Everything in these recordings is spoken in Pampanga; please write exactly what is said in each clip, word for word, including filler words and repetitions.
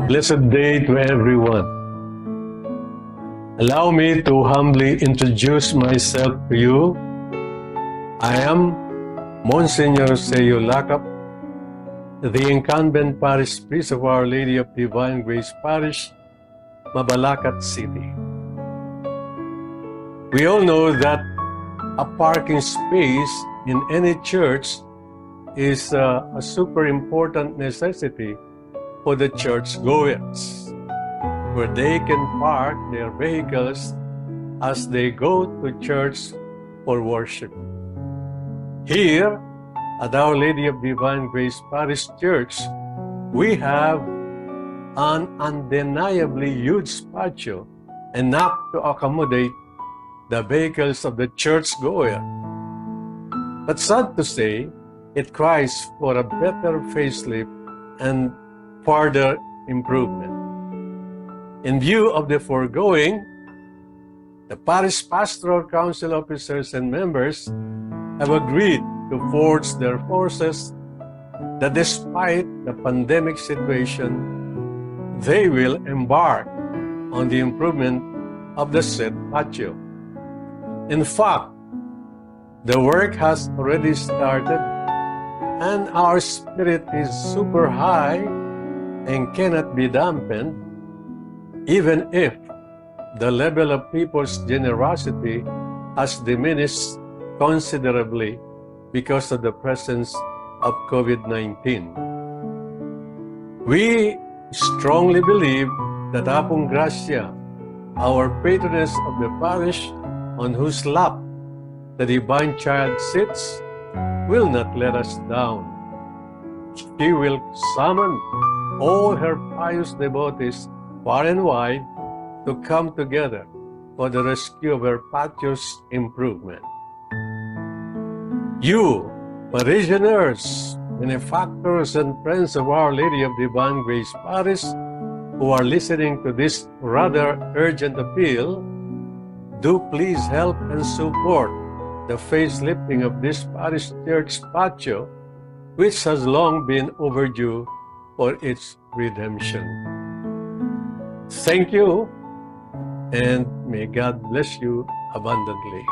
Blessed day to everyone. Allow me to humbly introduce myself to you. I am Monsignor Seiyo Lakap, the incumbent parish priest of Our Lady of Divine Grace Parish, Mabalacat City. We all know that a parking space in any church is uh, a super important necessity for the church goers, where they can park their vehicles as they go to church for worship. Here, at Our Lady of Divine Grace Parish Church, we have an undeniably huge patio, enough to accommodate the vehicles of the church goer. But sad to say, it cries for a better facelift and further improvement. In view of the foregoing, the parish pastoral council officers and members have agreed to forge their forces that, despite the pandemic situation, they will embark on the improvement of the said patio. In fact, the work has already started, and our spirit is super high and cannot be dampened, even if the level of people's generosity has diminished considerably because of the presence of COVID nineteen. We strongly believe that Apung Gracia, our patroness of the parish, on whose lap the Divine Child sits, will not let us down. She will summon all her pious devotees far and wide to come together for the rescue of her patio's improvement. You, parishioners, benefactors, and friends of Our Lady of Divine Grace Parish, who are listening to this rather urgent appeal, do please help and support the facelifting of this parish church patio, which has long been overdue for its redemption. Thank you, and may God bless you abundantly.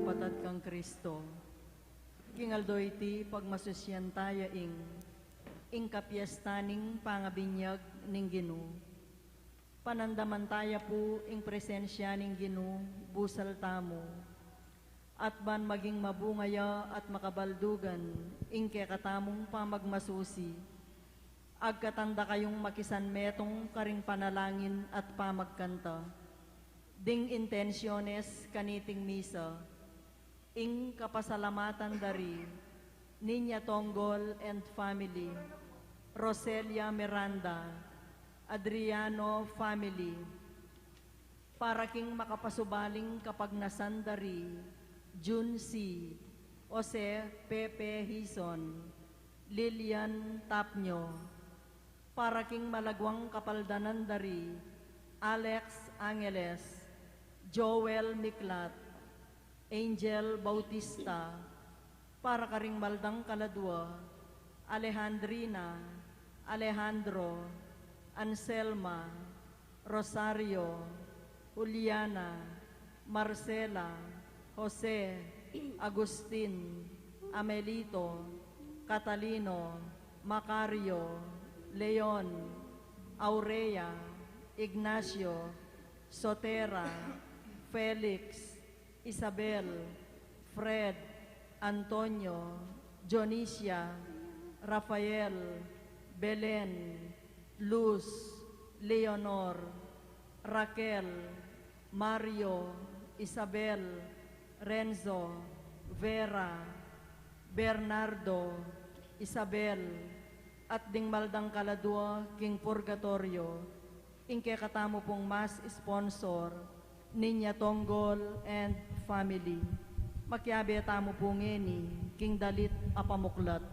Kapatad kang Kristo, king aldo iti pagmasusian taya ing, ing kapiestan ning pangabinyag ning Ginu. Panandaman taya pu ing presensya ning Ginu, busal tamu. At ban maging mabunga ya at makabaldugan ing kekatamung pamagmasusi, agkatan da kayung makisanmetung karing panalangin at pamagkanta. Ding intensiones kaniting misa, ing kapasalamatan da ri Niña Tonggol and family, Roselia Miranda, Adriano family, para king makapasubaling kapagnasan da ri Jun C, Jose Pepe Hizon, Lilian Tapño, para king malagwang kapaldanan da ri Alex Angeles, Joel Miklat, Angel Bautista, para karing baldang kaladua, Alejandrina, Alejandro, Anselma, Rosario, Juliana, Marcela, Jose, Agustin, Amelito, Catalino, Macario, Leon, Aurea, Ignacio, Sotera, Felix, Isabel, Fred, Antonio, Dionisia, Rafael, Belen, Luz, Leonor, Raquel, Mario, Isabel, Renzo, Vera, Bernardo, Isabel, at ding baldang kaladua king purgatorio, ing kekatamu pung mass sponsor, Niña Tonggol and family. Makiabe tamu pu ngeni king dalit a pamuklat.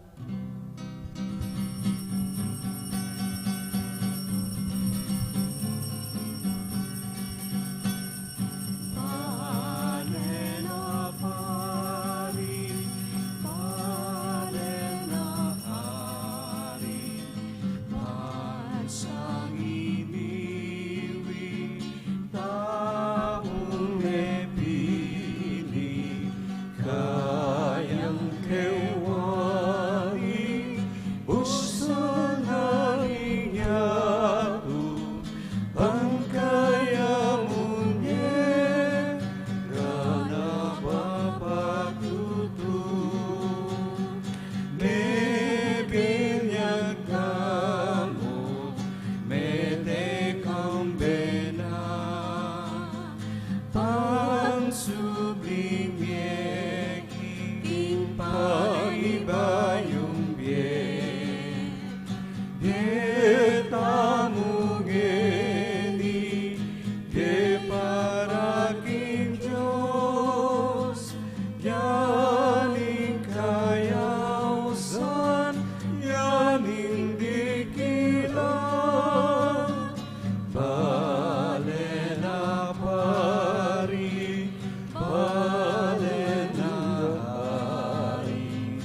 subling mie king panibayung bie. Deta mu ngeni, depara king Dios, ya ning kayausan, ya ning dikilan. Bale na pari, bale na hari,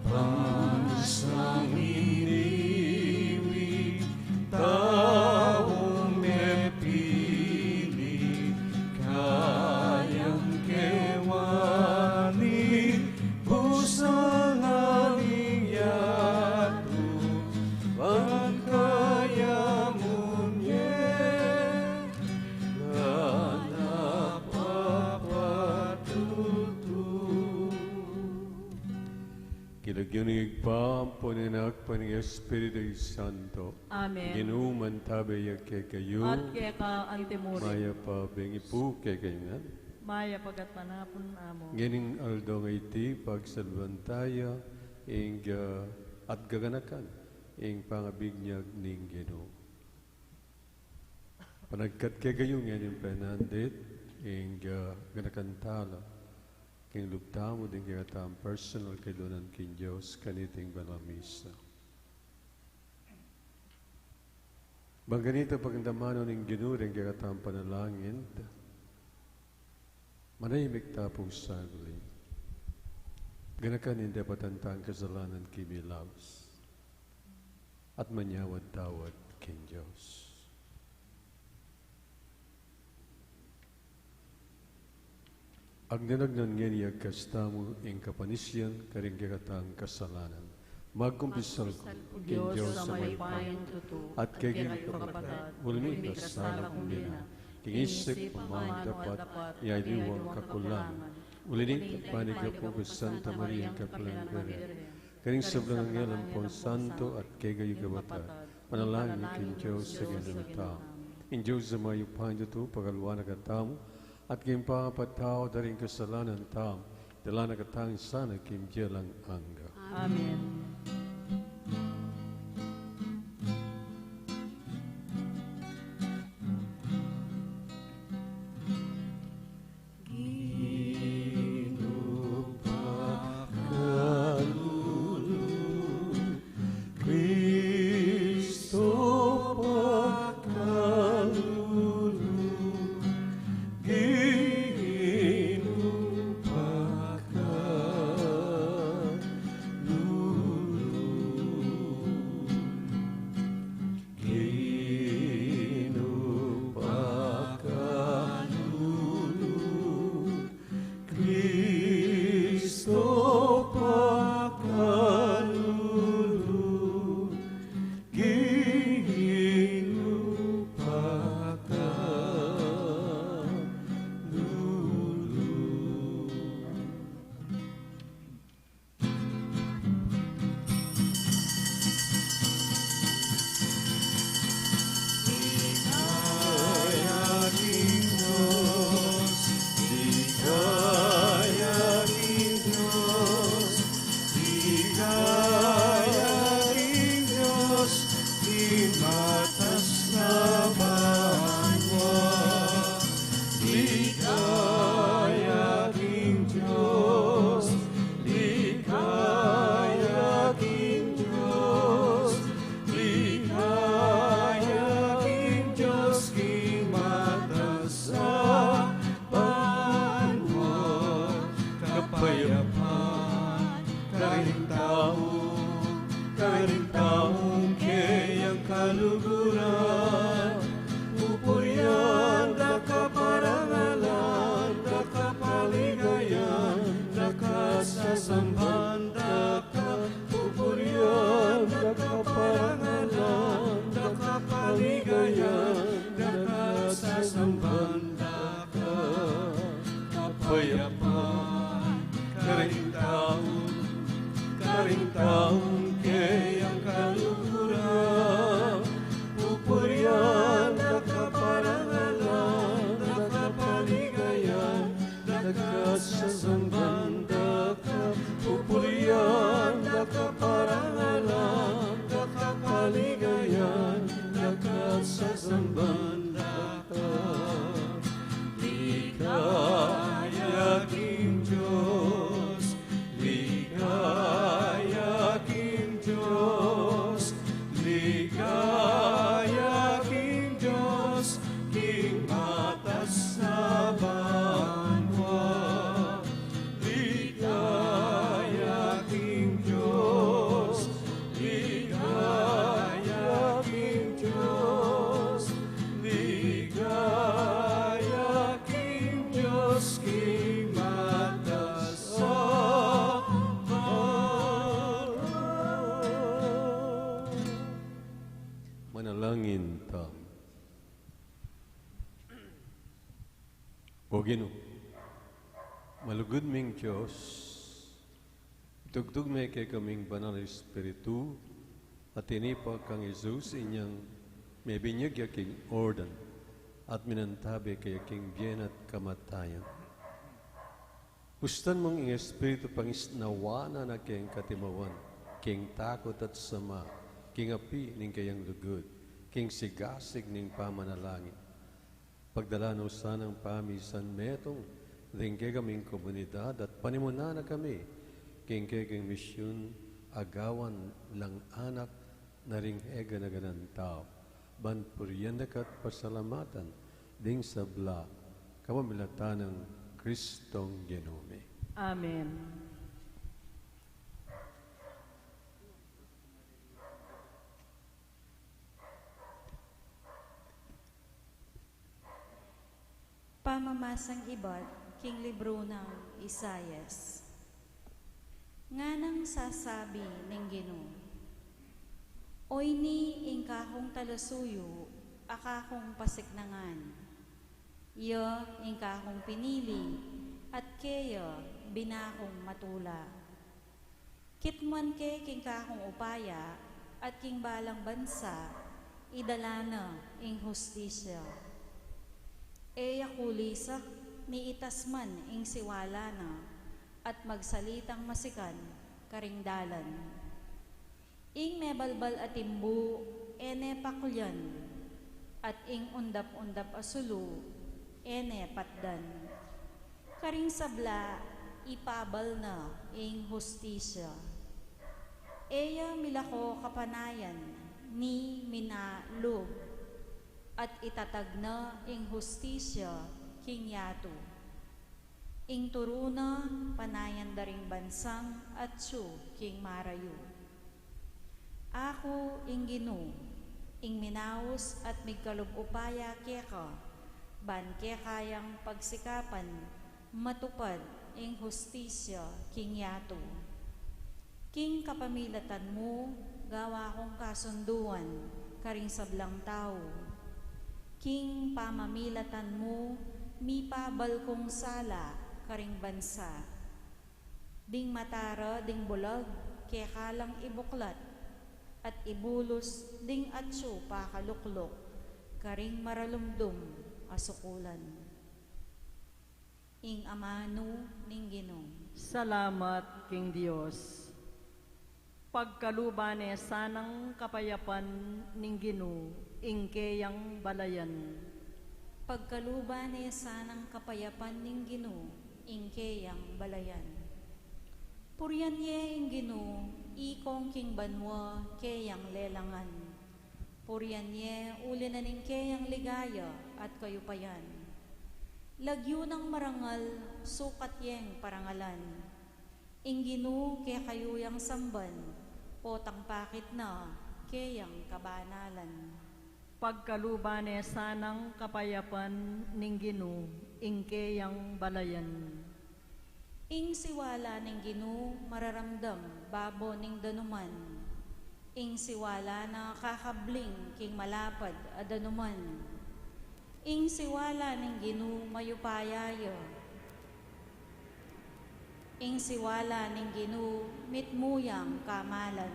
bang sangi nibi, taung mepili, kayang kewani, busangan ing yatu, ban kaya mu ne, ngana papatutu. King lagyu ning Ibpa, ampo ning Anak, ampo ning Espiritu Santo. Amen. Ginu mantabe ya kekayu. At keka antimurin. Mayap a bengi pu kekayu ngan. Mayap a gatpanapun, Amu. Ngening aldo a iti, pagsalwantaya ing, ah, at gaganakan ing pangabinyag ning Ginu. Panagkat kekayu ngening penandit ing, ah, ganakan tala king lub tamu ding kekatamung personal kailunan king Dios kaniting banal a misa. Bang kanita pagdamanu ning Ginu ding kekatamung panalangin, manahimik ta pung saglit. Ganakan ing dapatan tang kasalanan king milaus at manyawad-tawad king Dios. Agnan-agnan ngeni agkas tamu ing kapanisian karing kekatang kasalanan. Magkumpisal ku king Dios a mayupayang tutu, at kekayu kapatad, uling mikasala ku ngeni king isip, amanu, dapat, king aliwang kakulangan. Uli nita, panyawad pu ku Santa Maria, ing kapilan Birhen, karing sablang anghel ampong santo, at kekayu kapatad, manalangin king Dios a Ginu tamu. Ing Dios a mayupayang tutu, pakaluanan katamu, at king pangapatawad da ring kasalanan tamu, dala na katamu sana king bie alang angga. Amen. Ginu pakalulu, Kristo pakalulu, Ginu pakalulu. Ginu pakalulu, Kristo pakalulu, Ginu pakalulu. Ligaya king Dios, ligaya king Dios, ligaya king Dios, king matas a banua. Ligaya king Dios, ligaya king Dios, ligaya king Dios, king matas a banua. Kapayapan karing tau, karing taung keyang kaluguran, pupurian da ka, parangalan da ka, paligayan da ka, sasamban da ka, pupurian da ka, parangalan da ka, paligayan da ka, sasamban da ka. Kapayapan karing tau, karing taung keyang kaluguran, pupurian da ka, parangalan da ka, paligayan da King mata sa harap. Manalangin tamu. O Ginu, malugud ming Dios, itugtug me kekaming Banal a Espiritu, at tinipa kang Jesus inyang mebinyag ya king Jordan, at minantabe kaya king bie na at kamatayan. Pustan mung ing Espiritu pangisnawan na na king katimawan, king takut at sama, king api ning kayang lugud, king sigasig ning pamanalangin. Pagdalan no sanang pamisan metung ding kekaming komunidad at panimunan na kami king kekeng misyun, agawan lang anak na ring eganagan tau, ban purian da ka at pasalamatan ding sabla, kapamilatan nang Kristong Ginu mi. Amen. Pamamasang ibat king libru nang Isaias. Nganang sasabi ning Ginu, "Oyni ing kakung talasuyu a kakung pasiknangan, iya ing kakung pinili, at keya binakung matula. Kitmuan ke king kakung upaya, at king balang bansa idala na ing hustisya. E ya kulisak, ni itas man ing siwala na, at magsalitang masikan karing dalan. Ing mebalbal a timbu e ne pakulyan, at ing undap-undap a sulu e ne patdan. Karing sabla ipabal na ing hustisya. E ya milako kapanayan ni minalub, at itatag na ing hustisya king yatu. Ing turu na panayan da ring bansang atyu king marayu." Aku ing Ginu, ing minaus at migkalub upaya keka, ban kekayang pagsikapan matupad ing hustisya king yatu. King kapamilatan mu gawa kung kasunduan karing sablang tau. King pamamilatan mu mipabal kung sala karing bansa. Ding mata ra ding bulag keka lang ibuklat, at ibulus ding atyu pakalukluk karing maralumdum a sukulan. Ing amanu ning Ginu. Salamat king Dios. Pagkaluban ne sanang kapayapan ning Ginu ing keyang balayan. Pagkaluban ne sanang kapayapan ning Ginu ing keyang balayan. Purian ye ing Ginu, ikong king banua keyang lelangan. Purian ye uli na ning keyang ligaya at kayupayan. Lagyu nang marangal, sukat yeng parangalan. Ing Ginu kekayu yang samban, potang pakit na keyang kabanalan. Pagkaluban ne sanang kapayapan ning Ginu ing keyang balayan. Ing siwala ning Ginu mararamdam babo ning danuman. Ing siwala na kakabling king malapad a danuman. Ing siwala ning Ginu mayupaya ya. Ing siwala ning Ginu mitmu yang kamalan.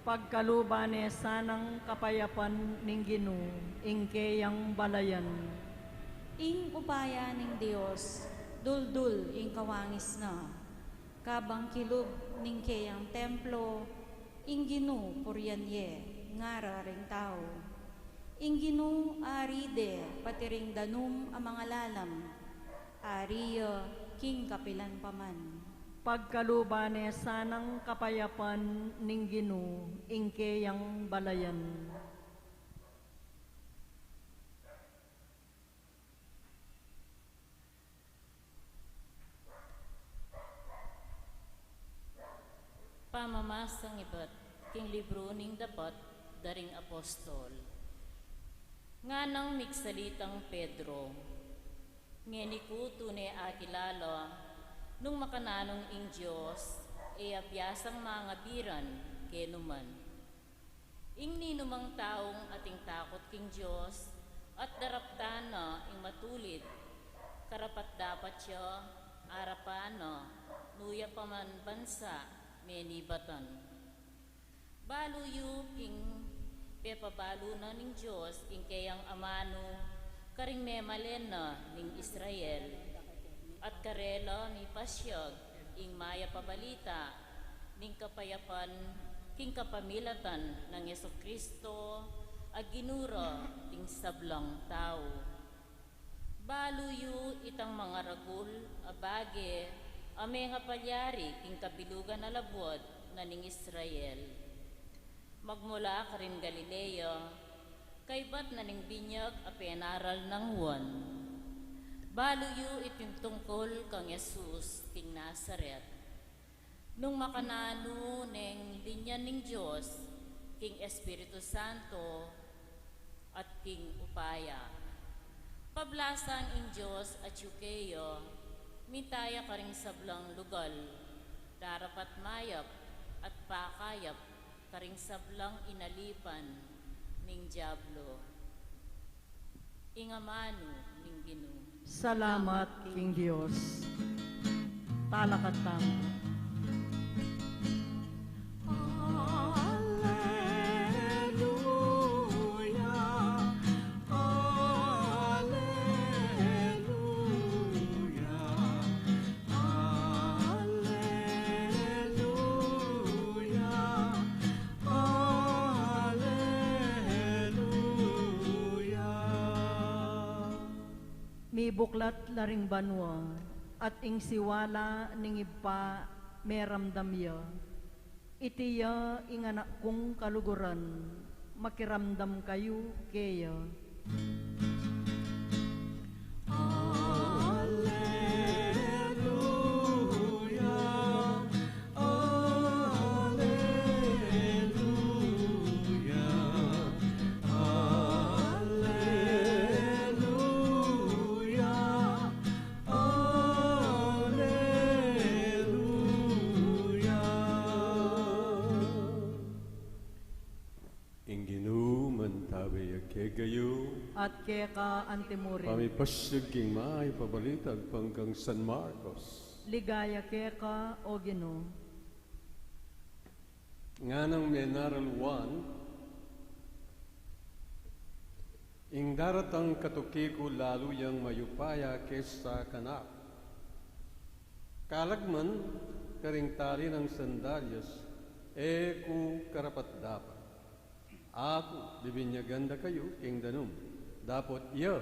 Pagkaluban ne sanang kapayapan ning Ginu ing keyang balayan. Ing upaya ning Dios duldul ing kawangis na. Kabang kilub ning keyang templo, ing Ginu purian ye, ngara ring tau. Ing Ginu ari de pati ring danum a mangalalam, ari ya king kapilan pa man. Pagkaluban ne sanang kapayapan ning Ginu ing keyang balayan. Pamamasang ibat king libru ning Dapat da ring Apostol. Nganang migsalitang Pedro, Ngeni ku tune akilala, nung makananu ing Dios, e ya biasang mangabiran kenu man. Ing ninumang taung ating takut king Dios, at daraptan na ing matulid, karapat-dapat ya arapan na, nu ya pa man bansa menibatan. Balu yu king pepabalu na ning Dios ing keyang amanu karing memalen na ning Israel, at karela mipasyag ing mayap a balita ning kapayapan king kapamilatan nang Jesucristo a Ginu ra ning sablang tau. Balu yu itang mangaragul a bage a mengapalyari king kabilugan a labuad na ning Israel, magmula karin Galilea, kaybat na ning binyag a penaral nang Juan. Balu yu iting tungkul kang Jesus king Nazaret, nung makananu neng linyan ning Dios king Espiritu Santo at king upaya. Pablasang ing Dios atyu keya, minta ya karing sablang lugal, darapat mayap at pakayap karing sablang inalipan ning Diablo. Ing amanu ning Ginu. Salamat king Dios. Talakad tamu. Alleluia, alleluia, alleluia, alleluia. Mibuklat la ring banua, at ing siwala ning Ibpa meramdam ya. Iti ya ing Anak kung kaluguran, makiramdam kayu keya. Alleluia, alleluia, alleluia, alleluia. Ing Ginu mantabe ya kekayu. At keka antimurin. Pamipasyag king mayap a balita agpang kang San Marcos. Ligaya keka, o Ginu. Nganang menaral Juan, ing daratang katuki ku lalu yang mayupaya kesa kanaku. Kalag man karing tali nang sandalyas, e ku karapat-dapat. Aku, bibinyagan da kayu king danum, dapot iya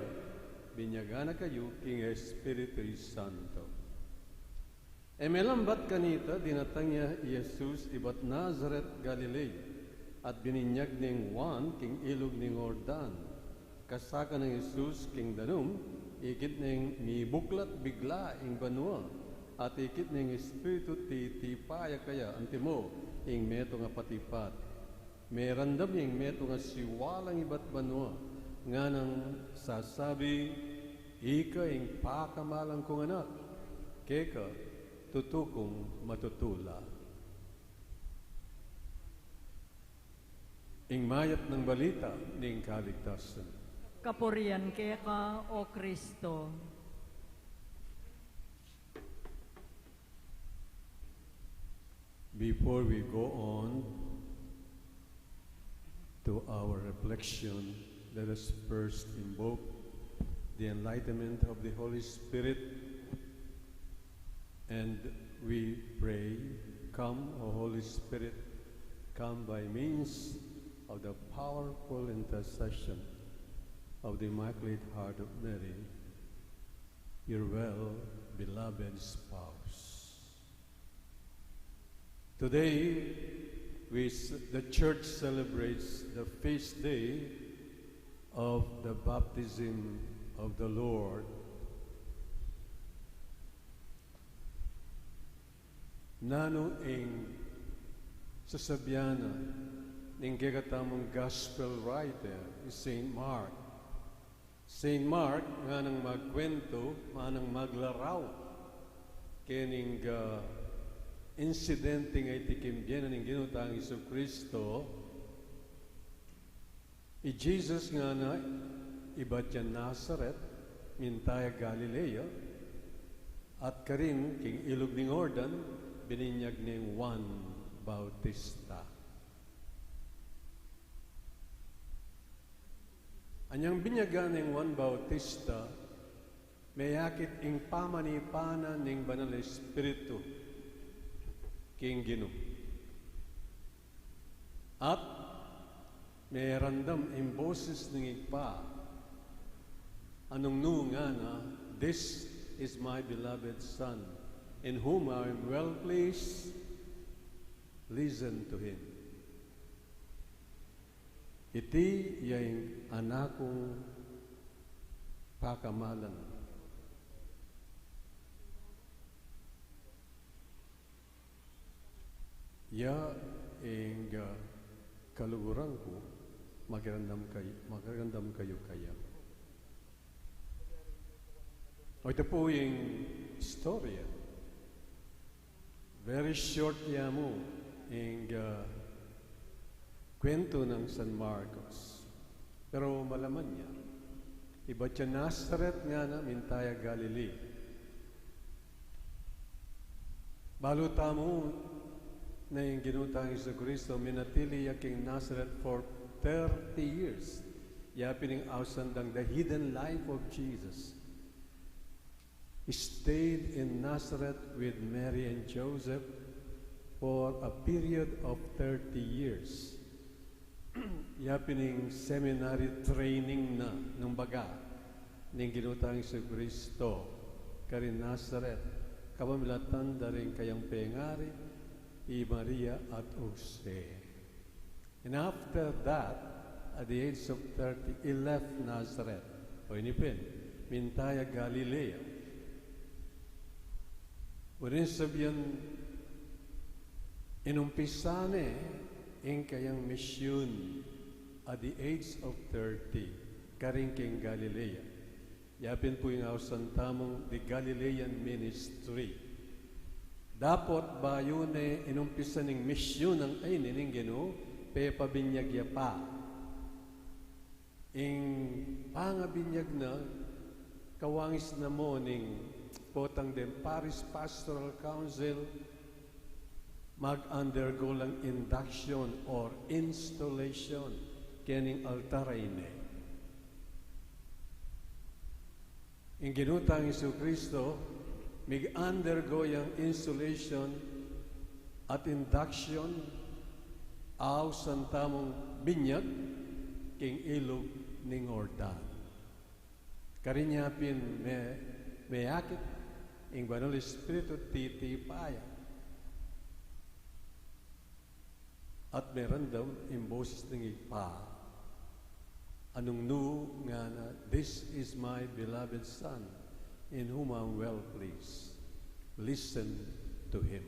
binyagan na kayu king Espiritu Santo. E melambat kanita, dinatang ya i Jesus ibat Nazaret, Galilea, at bininyag neng Juan king ilug ning Jordan. Kasakan nang Jesus king danum, ikit neng mibuklat bigla ing banua, at ikit ning Espiritu titipa ya kaya antimo ing metung a patipat. Meramdam ya ing metung a siwalang ibat banua, nganang sasabi, "Ika ing pakamalan kung Anak, keka tutu kung matutula." Ing mayap nang balita ning kaligtasan. Kapurian keka, o Kristo. Before we go on to our reflection, let us first invoke the enlightenment of the Holy Spirit, and we pray, "Come, O Holy Spirit, come by means of the powerful intercession of the Immaculate Heart of Mary, your well-beloved spouse." Today, we, s- the church celebrates the feast day of the baptism of the Lord. Nanu ing sasabian na ning kekatamung gospel writer, i Saint Mark? Saint Mark nganang magkuentu, nganang maglaraw kening, ah, insidenteng aiti king bie na ning Ginu tang Jesucristo. I Jesus ngana ibat yang Nazaret, minta ya Galilea, at karin king ilug ning Jordan, binyag ne nang Juan Bautista. Anyang binyagan nang Juan Bautista, meyakit ing pamanipanan ning Banal Espiritu king Ginu. At meramdam ing boses ning Ibpa, a nung nu ngana, "This is my beloved Son, in whom I am well pleased. Listen to him." Iti ya ing Anak kung pakamalan. Ya ing, ah, kaluguran ku, makiramdam kayu, makiramdam kayu kaya. O, ita pu ing istorya. Very short ya mu ing, ah, kuentu nang San Marcos. Pero malaman ya, ibat yang Nazaret ngana, minta ya Galilea. Balu tamu na ing Ginu tang Jesucristo, minatili ya king Nazaret for thirty years. Ya pin ing ausan dang the hidden life of Jesus. He stayed in Nazareth with Mary and Joseph for a period of thirty years. Ya pin ing seminary training na, nung baga, ning Ginu tang Jesucristo karin Nazaret, kapamilatan da ring kayang pengari, i Maria at Jose. And after that, at the age of thirty, he left Nazareth. O ini pin, minta ya Galilea. Uling sabyan, inumpisa ne ing kayang misyun at the age of thirty, karin king Galilea. Ya pin pu ing ausan tamung the Galilean ministry. Dapot bayu ne inumpisa ning misyun a ini ning Ginu, pepabinyag ya pa. Ing pangabinyag na, kawangis na mu ning potang deng Parish Pastoral Council, mag-undergo lang induction or installation kening altar a ini. Ing Ginu tang Jesucristo, mig-undergo yang installation at induction, ausan tamung binyag king ilug ning Jordan. Karin ya pin me-, meyakit ing Banal Espiritu, titipa ya. At meramdam ing boses ning Ibpa, a nung nu ngana, "This is my beloved Son, in whom I am well pleased. Listen to him."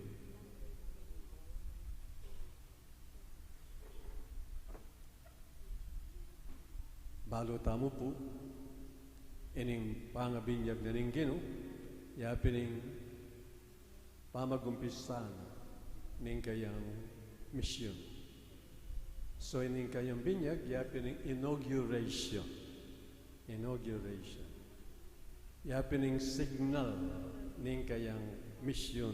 Balu tamu pu, ining pangabinyag na ning Ginu, ya pin ing pamagumpisa na ning kayang misyun. So, ining kayang binyag, ya pin ing inauguration. Inauguration. Ya pin ing signal ning kayang misyun.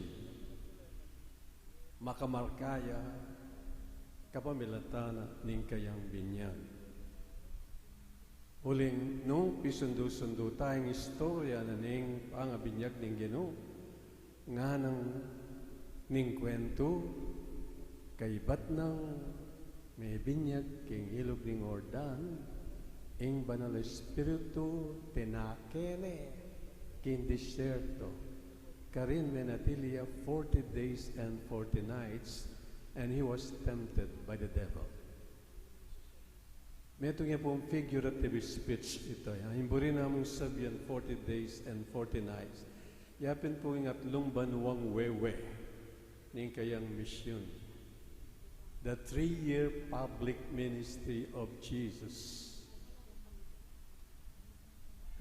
Makamarka ya kapamilatan na ning kayang binyag. Uling nung pisundu-sundu ta ing istorya na ning pangabinyag ning Ginu, nganang ning kuentu, kaibat nang mebinyag king ilug ning Jordan, ing Banal Espiritu tinake ne king disyerto. Karin menatili ya forty days and forty nights, and he was tempted by the devil. Metung ya pung figurative speech ita, ya. Ing buri namung sabyan forty days and forty nights. Ya pin pu ing atlung banuang wewe ning kayang misyun. The three-year public ministry of Jesus.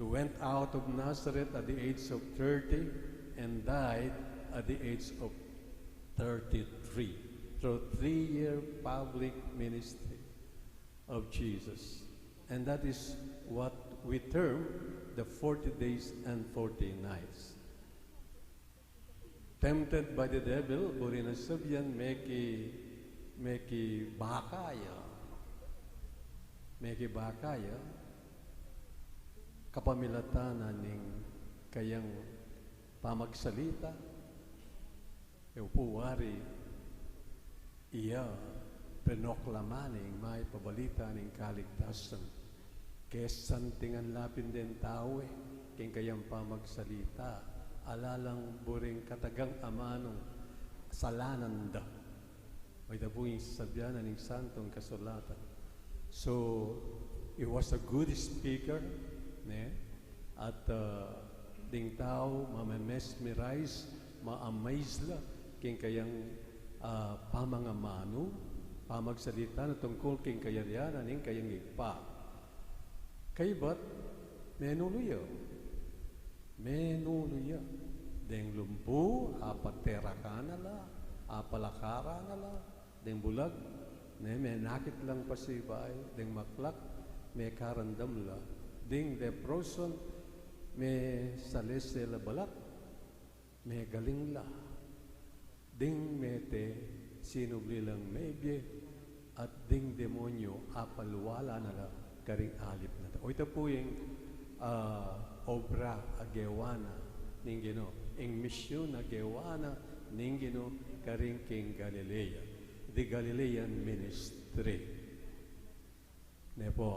He went out of Nazareth at the age of thirty and died at the age of thirty-three. Through three-year public ministry of Jesus. And that is what we term the forty days and forty nights. Tempted by the devil, buri nang sabian, meki, mekibaka ya. Mekibaka ya. Kapamilatan na ning kayang pamagsalita. E pu wari, iya pinoklama ne ing mayap a balita ning kaligtasan. Kesantingan la pin deng tau e, king kayang pamagsalita, ala lang buring katagang amanung salanan da. Mayta pu ing sasabian na ning Santong Kasulatan. So, he was a good speaker, ne? At, ah, ding tau mamemesmerize, ma-amaze la king kayang, ah, pamangamanu, pamagsalita na tungkul king kayarian ning kayang Ibpa. Kaybat, menulu ya. Menulu ya. Deng lumbu, apaterakan na la, apalakaran na la, deng bulag, ne, menakit lang pasibayu, deng maklak, mekarandam la, deng leproson, mesalese la balat, megaling la, deng mete, sinubli lang mebie, at deng demonyu, apalwala na la karing alip na tau. O, ita pu ing, ah, obra a gewa na ning Ginu, ing misyun a gewa na ning Ginu karing king Galilea, the Galilean ministry. Ne pu,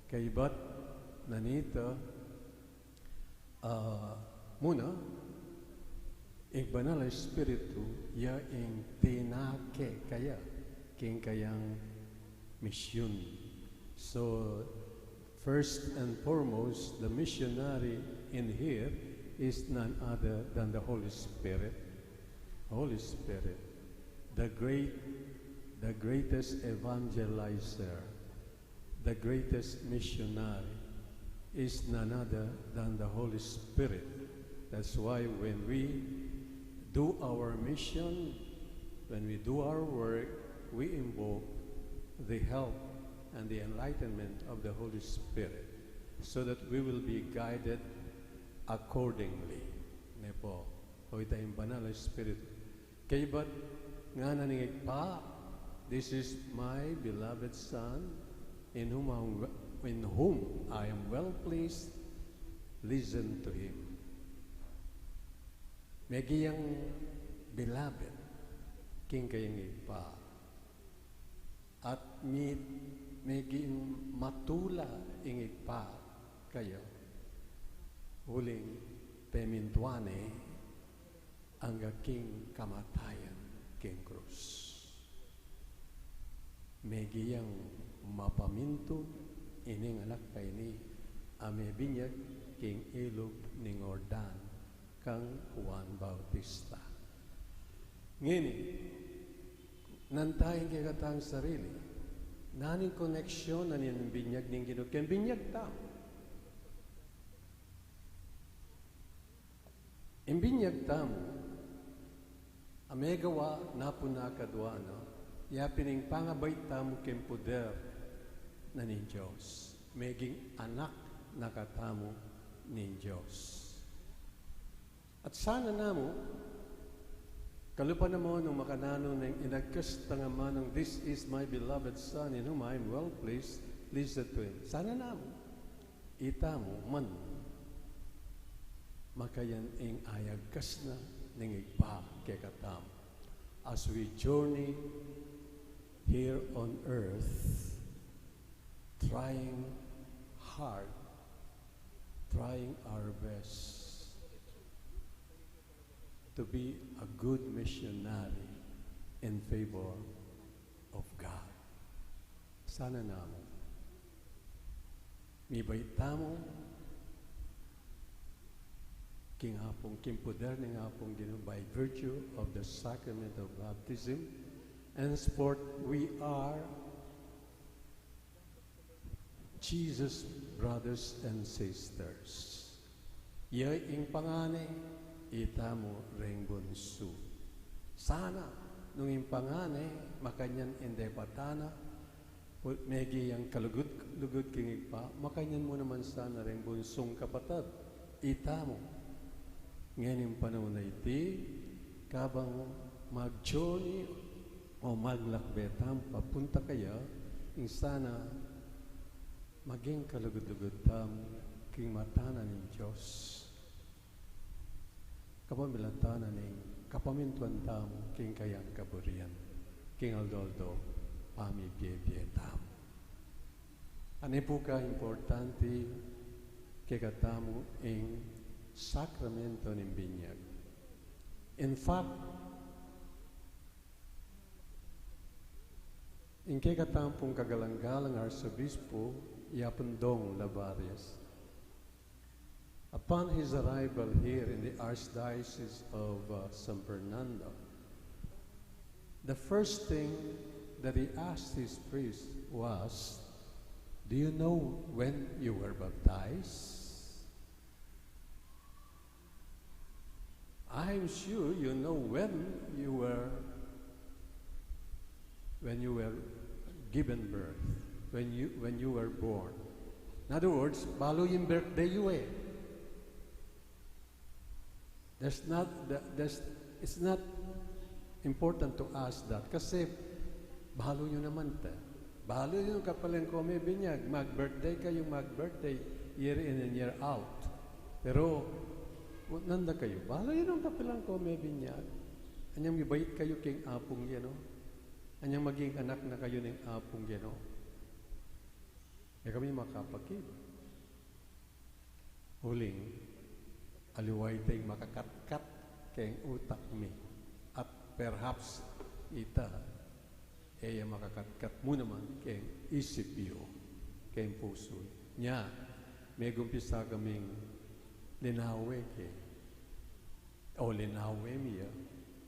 kaybat na nita, ah, muna, ing Banal a Espiritu, ya ing tinake kaya king kayang misyun. So, first and foremost, the missionary in here is none other than the Holy Spirit. Holy Spirit, the great, the greatest evangelizer, the greatest missionary is none other than the Holy Spirit. That's why when we do our mission, when we do our work, we invoke the help and the enlightenment of the Holy Spirit so that we will be guided accordingly. Ne pu, o ita ing Banal a Espiritu. Kaybat ngana ning Ibpa, "This is my beloved Son, in whom I am we-, in whom I am well pleased. Listen to him." Megi yang beloved king kayang Ibpa. At mi-, megi matula ing Ibpa kaya, uling pemintuan ne angga king kamatayan king krus. Megi yang mapamintu ining anak a ini a mebinyag king ilug ning Jordan kang Juan Bautista. Ngeni, nanu ing kekatang sarili? Nanu ing koneksyon na ning binyag ning Ginu keng binyag tamu? Ing binyag tamu, a megawa na pu ning kadua na, ya pin ing pangabait tamu keng puder na ning Dios. Meging anak na katamu ning Dios. At sana namu, kalupa na mu nung makananu neng inagkas tang amanung, "This is my beloved Son in whom I am well pleased, listen to him." Sana namu, itamu man, makayan ing ayagkas na ning Ibpa kekatamu. As we journey here on earth, trying hard, trying our best to be a good missionary in favor of God. Sana namu, mibait tamu king Apung, king puder ning Apung Ginu, by virtue of the sacrament of baptism. Henceforth, we are Jesus, brothers and sisters, ya ing pangane, itamu reng bunsu. Sana, nung ing pangane, makanyan ing depatan na, pu-, megi yang kalugud-lugud king Ibpa, makanyan mu naman sana reng bunsung kapatad, itamu. Ngening panaun a iti, kabang mag-journey o maglakbe tamu papunta kaya, ing sana maging kalugud-lugud tamu king mata na ning Dios. Kapamilatan na ning kapamintuan tamu king kayang kaburian, king aldo-aldo pamibie-bie tamu. Ane pu ka importante kekatamu ing sakramento ning binyag. In fact, ing kekatamu pung kagalang-galang Arsobispo, i Apung Dong Lavares, upon his arrival here in the Archdiocese of, uh, San Fernando, the first thing that he asked his priest was, "Do you know when you were baptized?" I'm sure you know when you were, when you were given birth, when you, when you were born. In other words, balu yu ing birthday yu e. There's not, the-, there's, it's not important to ask that kasi balu yu naman te. Balu yu ing kapilan kong mebinyag, mag-birthday kayu, mag-birthday, year in and year out. Pero, nanda kayu, balu yu ing kapilan kong mebinyag. Anyang mibait kayu king Apung ginu. Anyang maging anak na kayu ning Apung ginu. E kami makapakibat. Uling, aliwa ita ing makakatkat keng utak mi. At perhaps ita, e ya makakatkat mu naman keng isip yu, keng pusu yu. Nya, megumpisa kaming linawe ke, o linawe mi ya,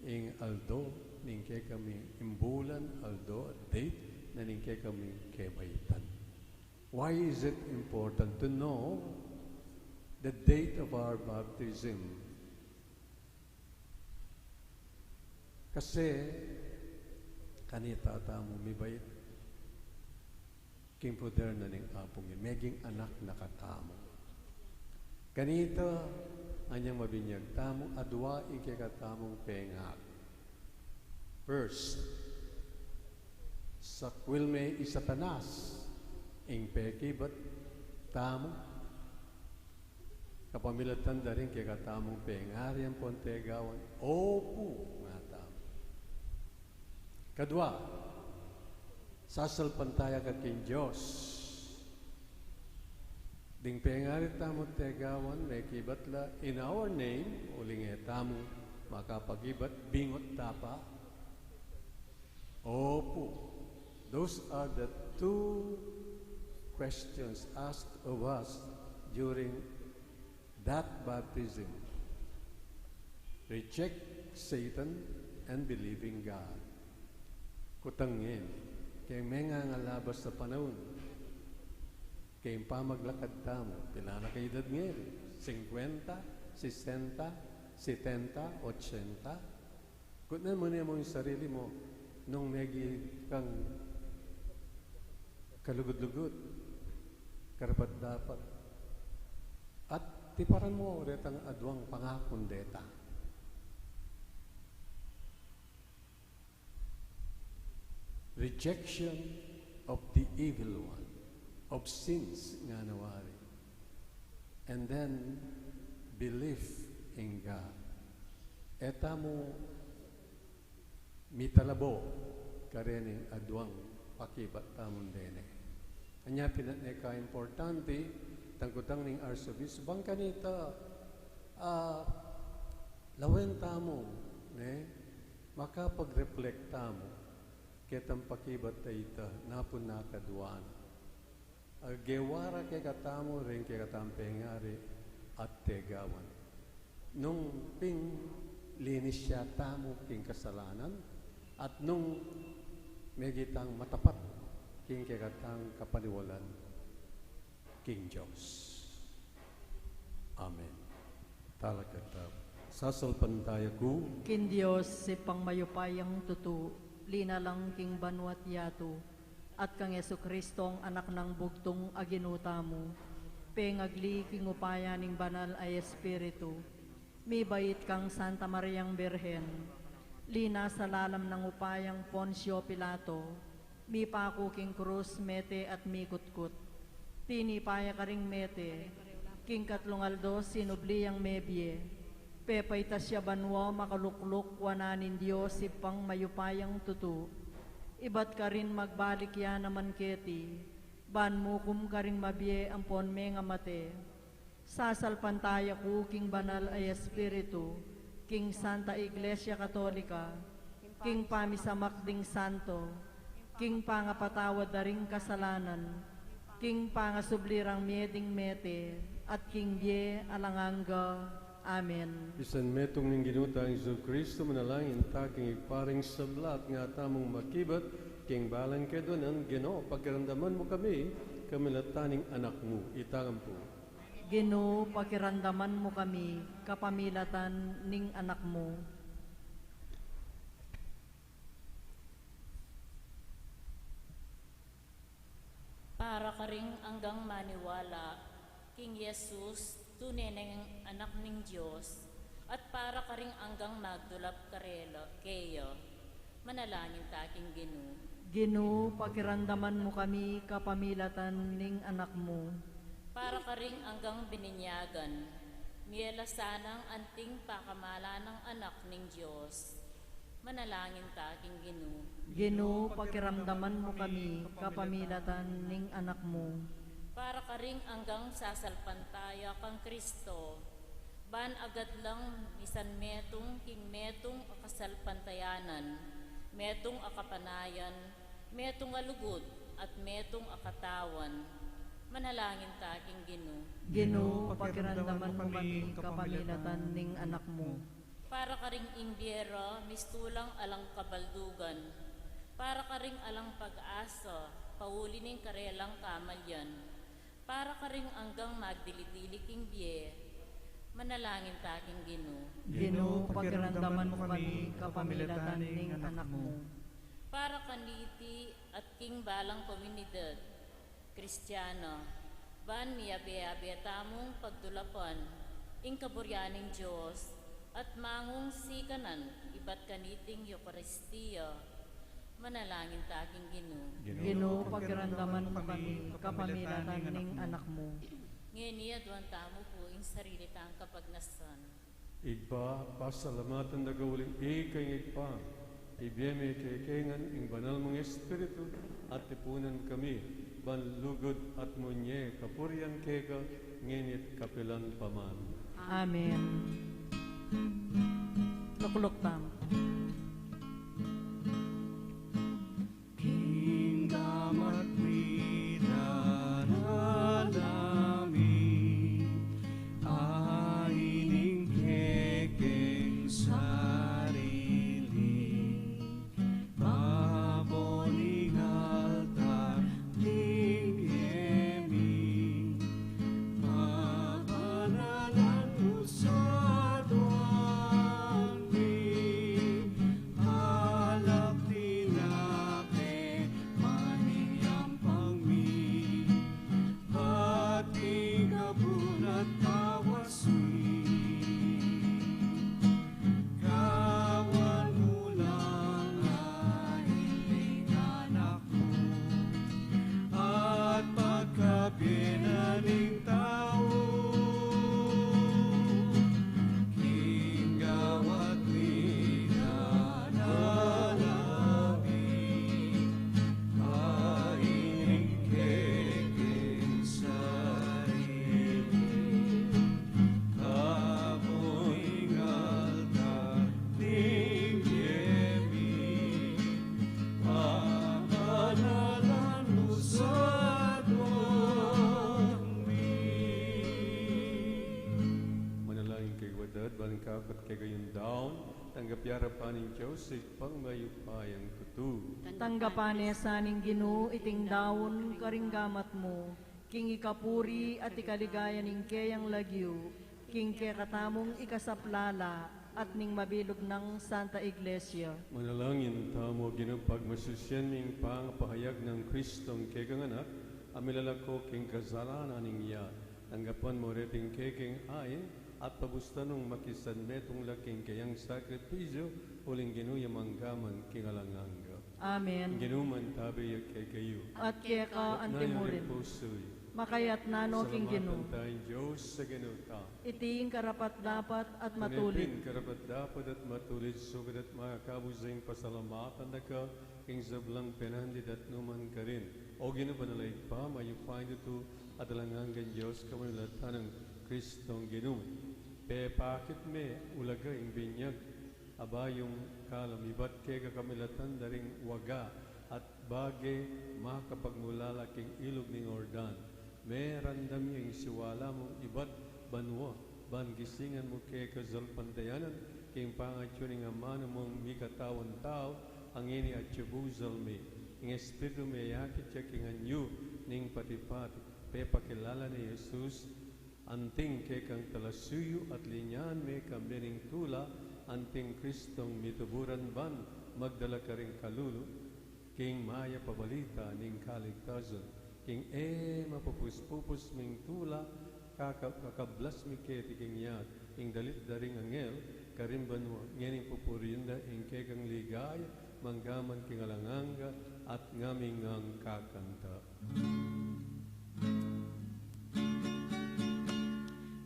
ing aldo ning kekaming, ing bulan, aldo, at date na ning kekaming kebaitan. Why is it important to know the date of our baptism? Kasi kanita tamu mibait king puder na ning Apung ginu, meging anak na katamu. Kanita, anyang mabinyag tamu, adua ing kekatamung pengari. First, sakwil me i Satanas ing pekibat tamu, kapamilatan da ring kekatamung pengari ampon Tegawan, opu, nga tamu. Kadua, sasalpantaya ka king Dios. Ding pengari tamu Tegawan, mekibat la in our name, uling e tamu makapakibat bingut tapa. Opu. Those are the two questions asked of us during that baptism. Reject Satan and believe in God. Kutang ngeni, keng mengangalabas a panaun, keng pamaglakad tamu, pilan na kayu edad ngeni? Singkwenta, sesenta, setenta, ochenta? Kutnan mu ne mu ing sarili mu, nung megi kang kalugud-lugud, karapat-dapat, at tiparan mu retang aduang pangakun deta. Rejection of the evil one, of sins, nga na wari. And then, belief in God. E tamu mitalabo kareng aduang pakibat tamu dene. Anya pin ne ka importante, tangkutang ning Arsobispo, bang kanita, ah, lawen tamu, ne? Makapag-reflect tamu ketang pakibat a ita, napun na kadua na. Agewara kekatamu ring kekatamung pengari at Tegawan. Nung pin linis ya tamu king kasalanan, at nung megi tang matapat king kekatang kapaniwalan. king Dios. Amen. Talakad tamu. Sasalpantaya ku king Dios, Ibpang mayupayang tutu, linalang king banua't yatu, at kang Jesucristo, Anak nang bugtung a Ginu tamu, pengagli king upaya ning Banal a Espiritu, mibait kang Santa Mariang Birhen, linasa lalam nang upayang Poncio Pilato, mipaku king krus, mete at mikutkut. Tinipa ya karing mete, king katlung aldo sinubli yang mebie. Pepaitas ya banua, makalukluk wanan ning Dios Ibpang mayupayang tutu. Ibat karin magbalik ya naman keti, ban mukum karing mabie ampon mengamate. Sasalpantaya ku king Banal a Espiritu, king Santa Iglesia Katolika, king pamisamak ding santo, king pangapatawad da ring kasalanan, king pangasubli rang mie ding mete, at king bie alang angga. Amen. King metung ning Ginu tang Jesucristo, manalangin ta king Ibpa ring sabla at ngana tamung makibat king balang keduanan. Ginu, pakiramdaman mu kami kapamilatan ning Anak mu. Itamu pu. Ginu, pakiramdaman mu kami kapamilatan ning Anak mu. Para karing anggang maniwala king Jesus, tune neng Anak ning Dios, at para karing anggang magdulap karela, keya, manalangin ta king Ginu. Ginu, pakiramdaman mu kami kapamilatan ning Anak mu. Para karing anggang bininyagan, mie la sanang anting pakamalan nang Anak ning Dios, manalangin ta king Ginu. Ginu, pakiramdaman mu kami kapamilatan ning Anak mu. Para karing anggang sasalpantaya kang Kristo, ban agad lang misan metung king metung a kasalpantayanan, metung a kapanayan, metung a lugud, at metung a katawan, manalangin ta king Ginu. Ginu, pakiramdaman mu kami kapamilatan ning Anak mu. Para karing imbie ra mistulang alang kabaldugan, para karing alang pag-asa pauli ning karelang kamalian, para karing anggang magdili-dili king bie, manalangin ta king Ginu. Ginu, pakiramdaman mu kami kapamilatan ning Anak mu. Para kaniti at king balang komunidad Kristiana, ban miyabe-yabe tamung pagdulapan ing kaburian ning Dios at mangung sikanan ibat kaniting Eukaristia, manalangin ta king Ginu. Ginu, pakiramdaman mu kami kapamilatan ning Anak mu. Ngeni aduan tamu pu ing sarili tang kapagnasan. Ibpa, pasalamatan da ka uling ika ing Ibpa, ibie mu kekeng ing Banal mung Espiritu, at tipunan kami ban lugud at munye kapurian keka, ngeni at kapilan pa man. Amen. Lukluk tamu. King gamat mi daralan mi, a ining kekeng sarili, babo ning altar ning bie mi, mabanalan mu sa aduan mi, alak tinape maniampang mi, at king kabun at bawas mi, gawan mu lang ing Anak mu, at pagkabie na ning tau, king gamat mi daralan mi, a ining kekeng sarili, babo ning altar ning bie mi, pabanalan mu sa aduan mi. Manalangin kayu, adad, ban ing kakut kekayung daun, tanggap ya ning Dios Ibpang mayupayang tutu. Tanggapan na sa ning Ginu iting daun karing gamat mu, king ikapuri at ikaligaya ning keyang lagyu, king kekatamung ikasaplala at ning mabilug nang Santa Iglesia. Manalangin tamu, O Ginu, pagmasusian ming pangapahayag nang Kristong kekang Anak, a milalako king kasalanan ning yat. Tanggapan mu reting kekeng ain, at pabustan mung makisanmetung la king keyang sakripisyu, uling Ginu ya mangga man king alang angga. Amen. Ing Ginu mantabe ya kekayu. At keka antimurin. Makayatna no king Ginu. Pasalamatan taya ing Dios a Ginu ta. Iti ing karapat-dapat at matulid. Iti ing karapat-dapat at matulid, sukat at makakabus ing pasalamatan da ka king sablang penandit at nu man karin. O Ginu, banal a Ibpa, mayupayang tutu at alang anggang Dios, kapamilatan nang Kristong Ginu mi. Pepakit me ulaga ing binyag a bayung kalam ibat keka, kapamilatan da ring waga at bage makapagmulala king ilug ning Jordan. Meramdam ya ing siwala mung ibat banua, ban gisingan mu keka salpantayanan king pangatyu ning amanu mung mikatawan tau, a ngeni atyu busal mi. Ing Espiritu meyakit ya king anyu ning pati-pati, pepakilala ne i Jesus anting kekang talasuyu, at linyahan me kambe ning tula anting Kristong mituburan, ban magdala karing kalulu king mayap a balita ning kaligtasan, king e mapupus-pupus ming tula, kaka-, kakablas mi keti king yat, ing dalit da ring anghel karin banua, ngening pupurian da ing kekang ligaya, mangga man king alang angga, at ngaming ngang kakanta.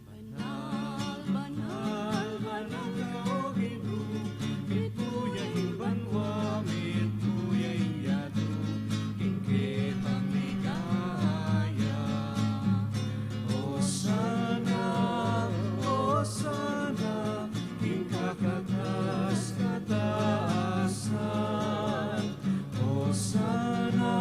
Banal, banal, banal ka, O Ginu, mitmu ya ing banua, mitmu ya ing yatu, king kekang ligaya. Osana, Osana, king kakatas-katasan. Osana,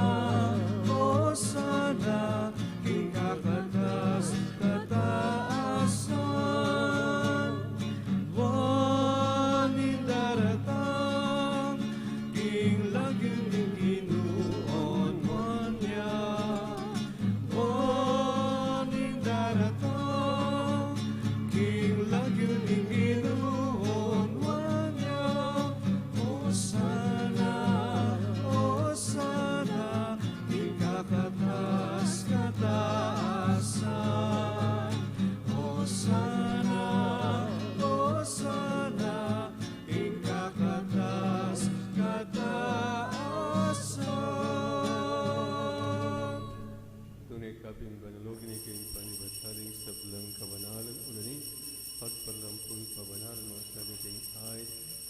Osana, king kakatas-katasan. Ban ing daratang king lagyu ning Ginu, onuan ya. Ban ing daratang king lagyu ning Ginu, onuan ya. Osana, Osana, king kakatas-katasan. Osana, Osana, king kakatas-katasan. Tune kabing banalugin king panibatan ning sablang kabanalan, uling pagpalampun pabanalan mo sa ating ay,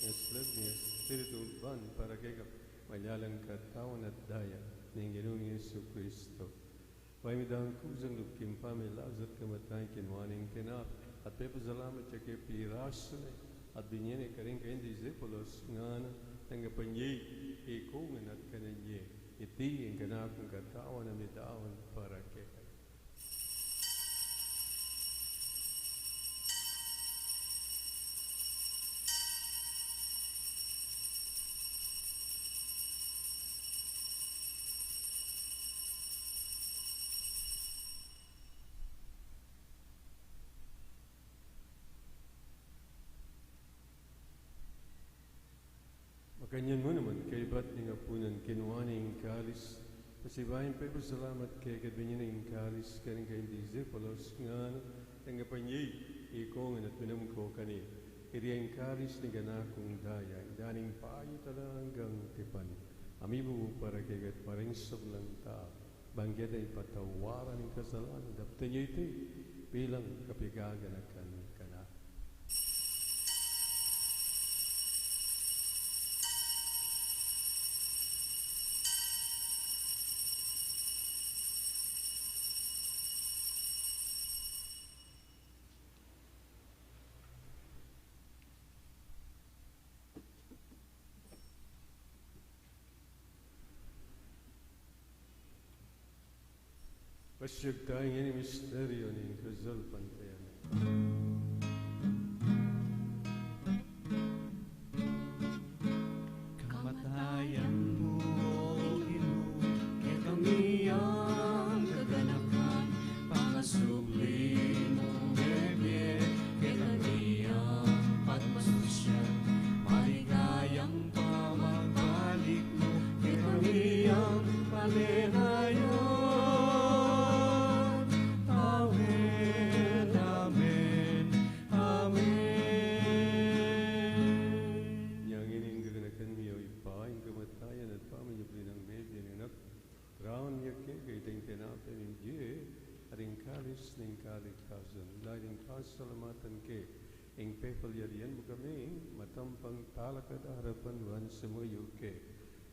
ing aslag ning Espiritu ban para keka, manyalang katawan at daya ning Ginung Jesu Kristo. Pamidang kusang lub king pamilazat kamatayan, kinua ne ing kanape, at pepasalamat ya ke, pirasu ne, at binie ne karing kayang disipulos, ngana, tanggapan ye, ikongan at kanan ye. Iti ing kanakung katawan a midaun para kekayu. Makanyan mu naman, kaybat ning apunan, kinua ne ing kalis, pasibayu yang pepasalamat keka, binie ne ing kalis karing kayang disipulos, ngana, tanggapan ye, ikongan at minum ko keni. Iti ing kalis ning kanakung daya, ing daya ning paya't alang anggang tipan, a mibubu para kekayu at para king sablang tau, ban keta ipatawaran ing kasalanan. Daptan ye iti bilang kapaganakan kanaku. Pasiag tamu king misteryu ning kasalpantayanan. Kamatayan mu, O Ginu, kekami yang kaganakan, Pangtalakad arapan ban sumuyu ke.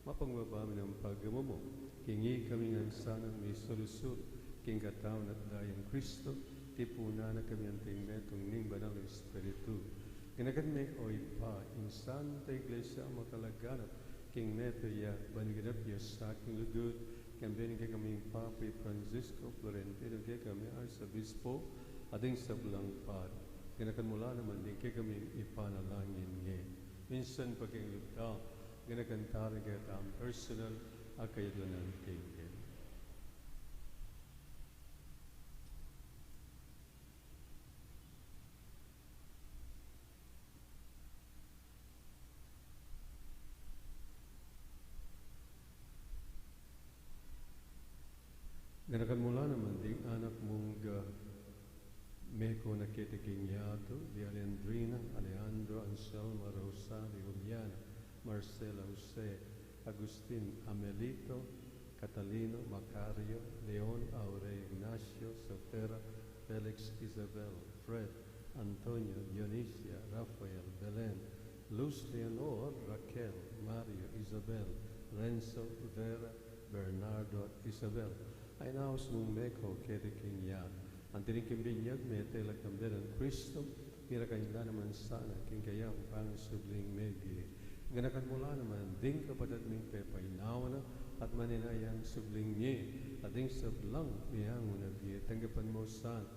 Mapangbaba mi nang pagamu mu. King ikami ngan sanang misulu-sulu king katawan at dayang Kristo, tipunan na kami anting metung ning Banal Espiritu. Ganakan me, o Ibpa, ing Santa Iglesia makalaganap king metung ya, ban ganap ya sa king lugud, kambe ning kekaming Papa i Francisco, Florentino, kekaming Arsobispo, at ding sablang pari. Ganakan mu la naman ding kekaming ipanalangin nge. Minsan pa king lugud, ganakan tala ing kekatang personal a kayadwanan kenge. Ganakan mu la naman ding anak mung, ah, meko na keti king yatu, di Alejandrina, Alejandro, Anselma, Rosario, Juliana, Marcela, Jose, Agustin, Amelito, Catalino, Macario, Leon, Aurelio, Ignacio, Sotera, Felix, Isabel, Fred, Antonio, Dionisia, Rafael, Belen, Luz, Leonor, Raquel, Mario, Isabel, Renzo, Vera, Bernardo, at Isabel. Ay naus mung meko keti king yatu. Anti ning king binyag me tela kambe nang Kristo, mirakan la naman sana king kayang pangasubling mebie. Ganakan mu la naman ding kapatad ming pepainawa na, at manenaya ing subling mie, at ding sablang miangu na bie, tanggapan mu sana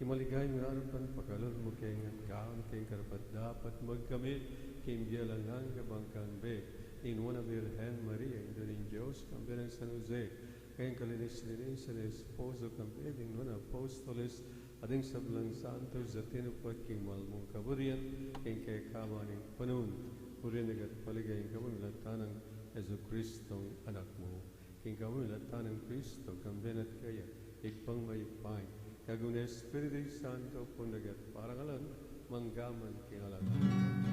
king maligayang arapan, pakalulu mu keng at gawan keng karapat-dapat magkamit king bie alang angga bang kambe ning Nuan a Birhen Maria, Indu ning Dios, kambe nang San Jose, keng kalinis-linisan a esposo, kambe ding nuan a apostoles, at ding sablang santos a tinupad king mal mung kaburian, king kekaban ning panahun, purian at paligayan ing kapamilatan nang Jesucristong Anak mu. King kapamilatan nang Kristo, kambe na at kaya, Ibpang mayupaya, king lagyu ning Espiritu Santo, pundaga't parangalan, manggaman king alang angga.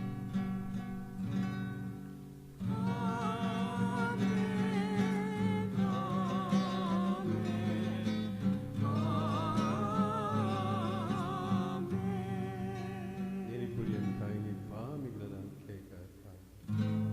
Amen. Amen. Amen. Nini purian taya ing Ibpa, miglalang kekatamu.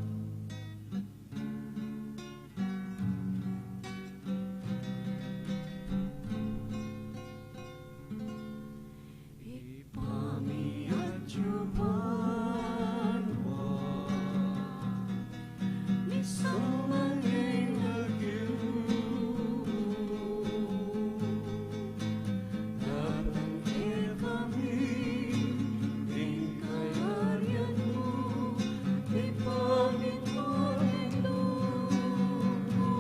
Ibpa mi, atiu banua, misamban ya ing lagyu mu, datang kekami ing kayarian mu, mipamintuan ing lub mu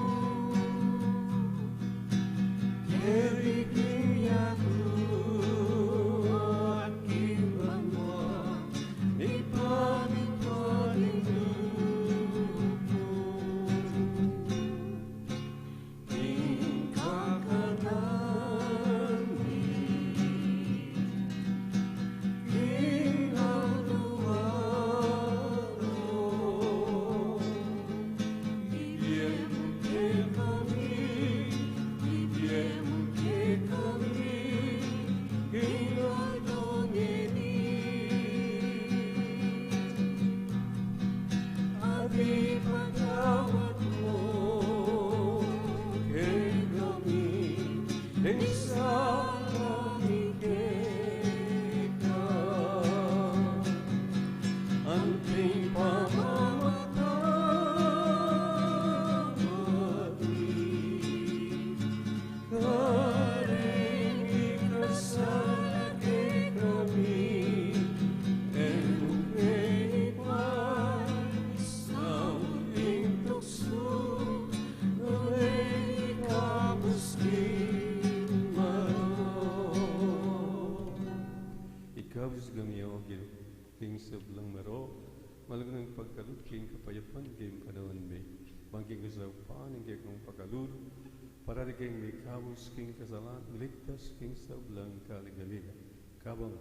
keti king yatu at king banua, mipamintuan ing lub mu. Ing kakanan mi king aldo-aldo ibie mu kekami, ibie mu kekami king aldo ngeni. At ipatawad mu kekami ding sala mi keka, anti ing pamamatawad mi karing mikasala kekami, e mu ke ipaisaul king tuksu, nune ikabus king marok. Ikabus kami, o Ginu, king sablang marok, malagang pagkalub king kapayapan king panaun mi. Ban king kasaupan ning kekang pakalulu, parati keng mikabus king kasalan, miligtas king sablang kaligaligan. Kabang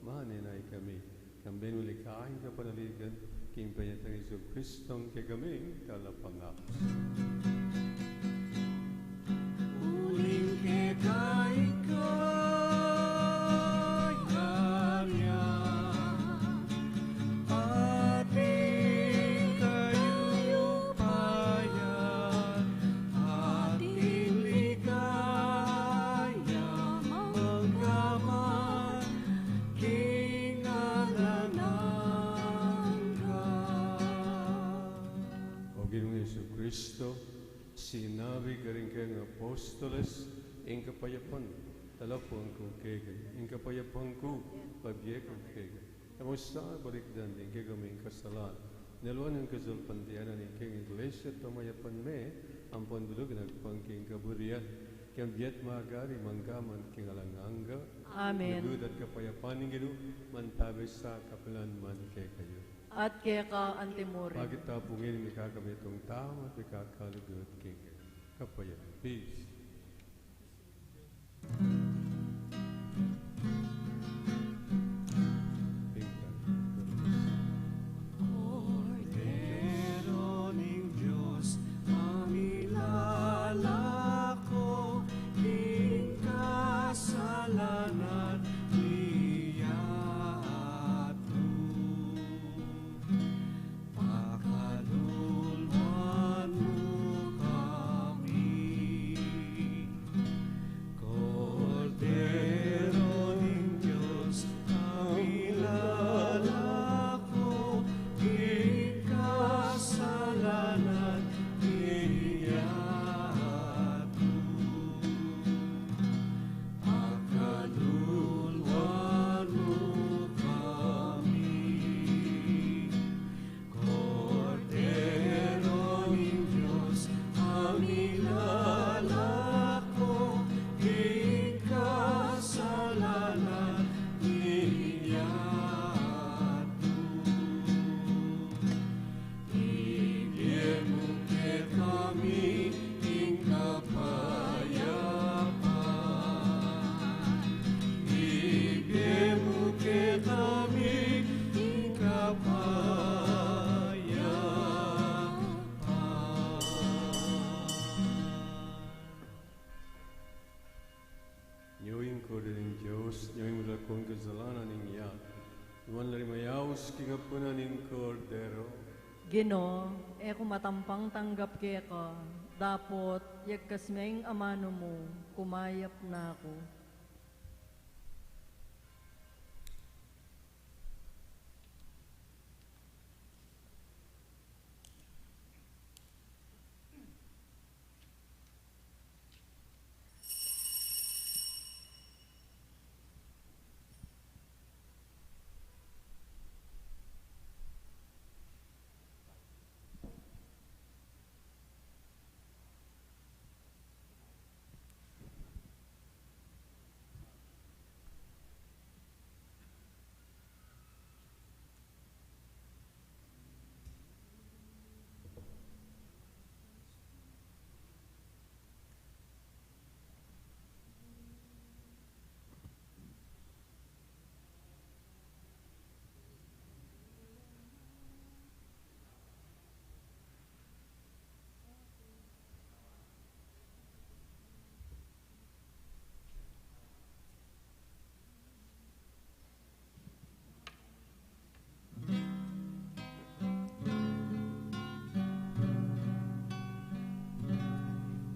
manenaya kami, kambe nung likaya ing kapanaligan, king panyatang Jesucristong kekaming Talapangabus. Uling keka ing kayarian, at Kristo, sinabi karing kayang apostoles, ing kapayapan talapuan ku kekayu, ing kapayapan ku pabie ku kekayu. E mu sa balikdan ding kekaming kasalanan, alwan ing kasalpantayanan ning kayang Iglesia, at pamayapan me ampon bilug agpang king kaburian, king bie at magari mangga man king alang angga. Amen. Lugud at kapayapan ning Ginu mantabe sa kapilan man kekayu. At keka antimurin. Bakit tapungi ning mikakabitung tau at mikakalugud kekayu? Kapayapan. Peace. Kordero ning Dios, a milalako king kasalanan ning yatu. Pakalulwan mu kami. Kordero ning Dios, a milalako king kasalanan ning yatu. Pakalulwan mu kami. Kordero ning Dios, a milalako king kasalanan ning yatu. Ibie mu kekami ing kapayapan. Ibie mu kekami ing kapayapan. Nyo ing Kordero ning Dios, nyo ing milalako king kasalanan ning yatu. Nuan la ring mayaus king apunan ning Kordero. Ginu, e ku matampang tanggap keka, dapot yagkas me ing amanu mu, kumayap na ku.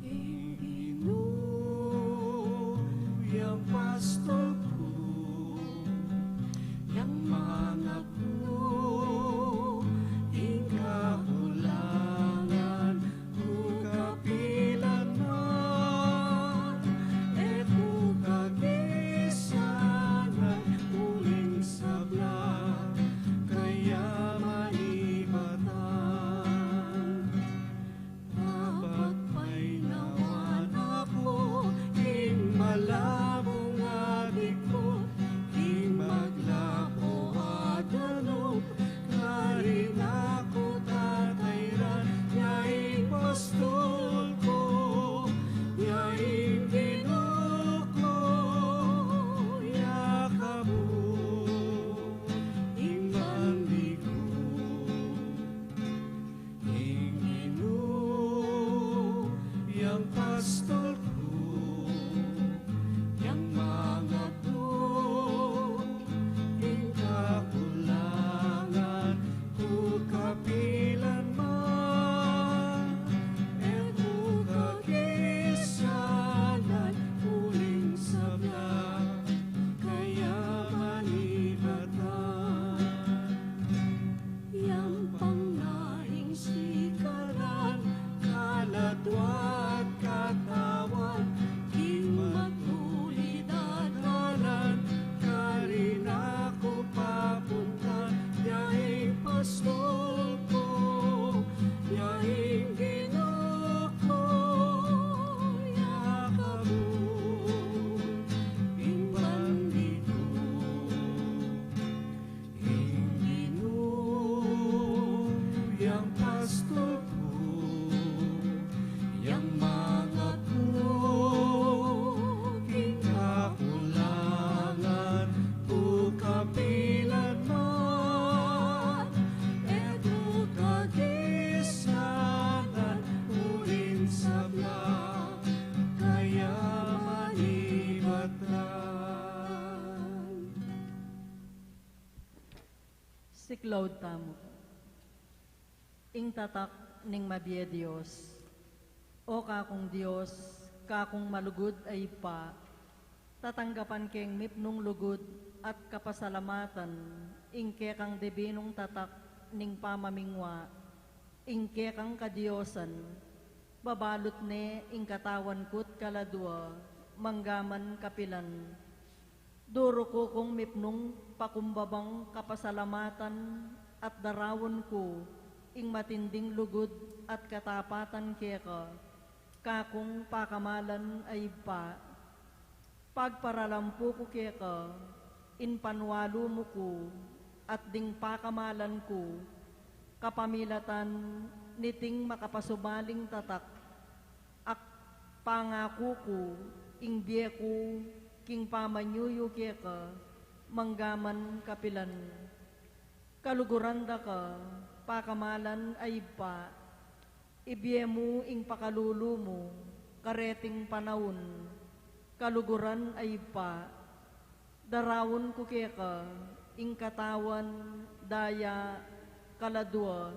Ing Ginu, yang pastor ku, yang mangaku, ing kakulangan ku kapilan man, e ku kakisanan uling sabla, kaya manibatan. Mapagpainawan aku king malabung a dikut, king maglapo a danup, karin aku tatairan, ya ing pastor ku, ya ing Ginu ku, ya kabu ing bandi ku. Ing Ginu, yang pastor ku, yang mangaku, ing kakulangan ku kapilan man, e ku kakisanan uling sabla, kaya manibatan. Yang pangnaing sikanan, Laud tamu. Ing tatak ning mabie Dios. O kakung Dios, kakung malugud a Ibpa, tatanggapan keng mipnung lugud at kapasalamatan ing kekang dibinung tatak ning pamamingwa, ing kekang kadiosan, babalut ne ing katawan ku't kaladua, manggaman kapilan. Duru ku kung mipnung pakumbabang kapasalamatan at darawun ku ing matinding lugud at katapatan keka, kakung pakamalan a Ibpa. Pagparalampu ku keka ing panwalu mu ku at ding pakamalan ku kapamilatan niting makapasubaling tatak. Ak pangaku ku ing bie ku king pamanyuyu keka, manggaman kapilan. Kaluguran da ka, pakamalan a Ibpa, ibie mu ing pakalulu mu kareting panaun. Kaluguran a Ibpa, darawun ku keka ing katawan, daya, kaladua,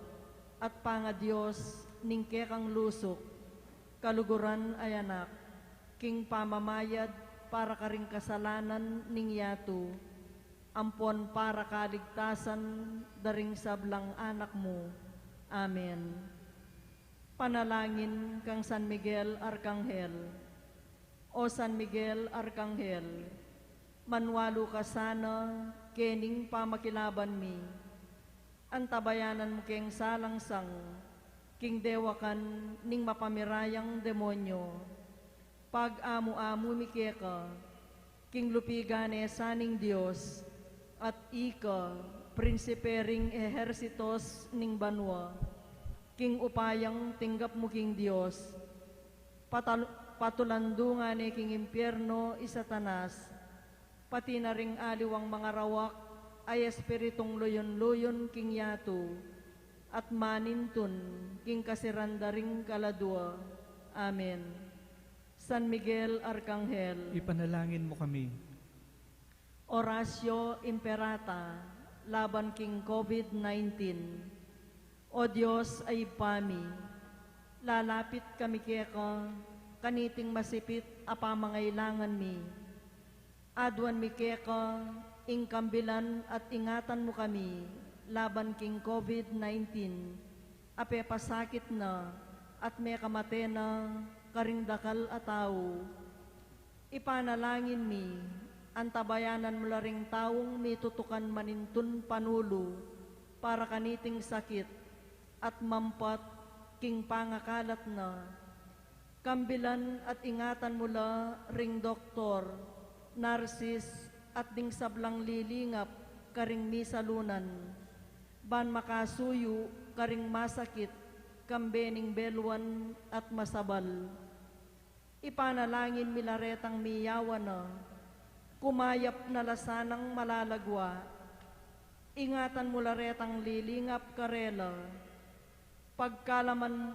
at pangadios ning kekang lusuk, kaluguran a Anak, king pamamayad para karing kasalanan ning yatu, ampon para kaligtasan da ring sablang anak mu. Amen. Panalangin kang San Miguel Arkanghel. O San Miguel Arkanghel, manwalu ka sana kening pamakilaban mi. Antabayanan mu keng salangsang king dewakan ning mapamirayang demonyo. Pag-amu-amu mi keka king lupigan ne sa ning Dios, at ika, prinsipe ring ehersitos ning banua, king upayang tinggap mu king Dios, patal-, patulandungan ne king impierno i Satanas, pati na ring aliwang mangarawak a espiritung luyun-luyun king yatu, at manintun king kasiran da ring kaladua. Amen. San Miguel Arkanghel, ipanalangin mu kami. Oratio Imperata, laban king COVID nineteen. O Dios a Ibpa mi, lalapit kami keka kaniting masipit a pamangailangan mi. Aduan mi keka ing kambilan at ingatan mu kami laban king COVID nineteen a pepasakit na at mekamate na karing dakal a tau. Ipanalangin mi, antabayanan mu la ring taung mitutukan manintun panulu para kaniting sakit at mampat king pangakalat na. Kambilan at ingatan mu la ring doktor, narsis, at ding sablang lilingap karing misalunan, ban makasuyu karing masakit kambe ning beluan at masabal. Ipanalangin mi la retang miyawan na, kumayap na la sanang malalagwa. Ingatan mu la retang lilingap karela. Pagkalaman,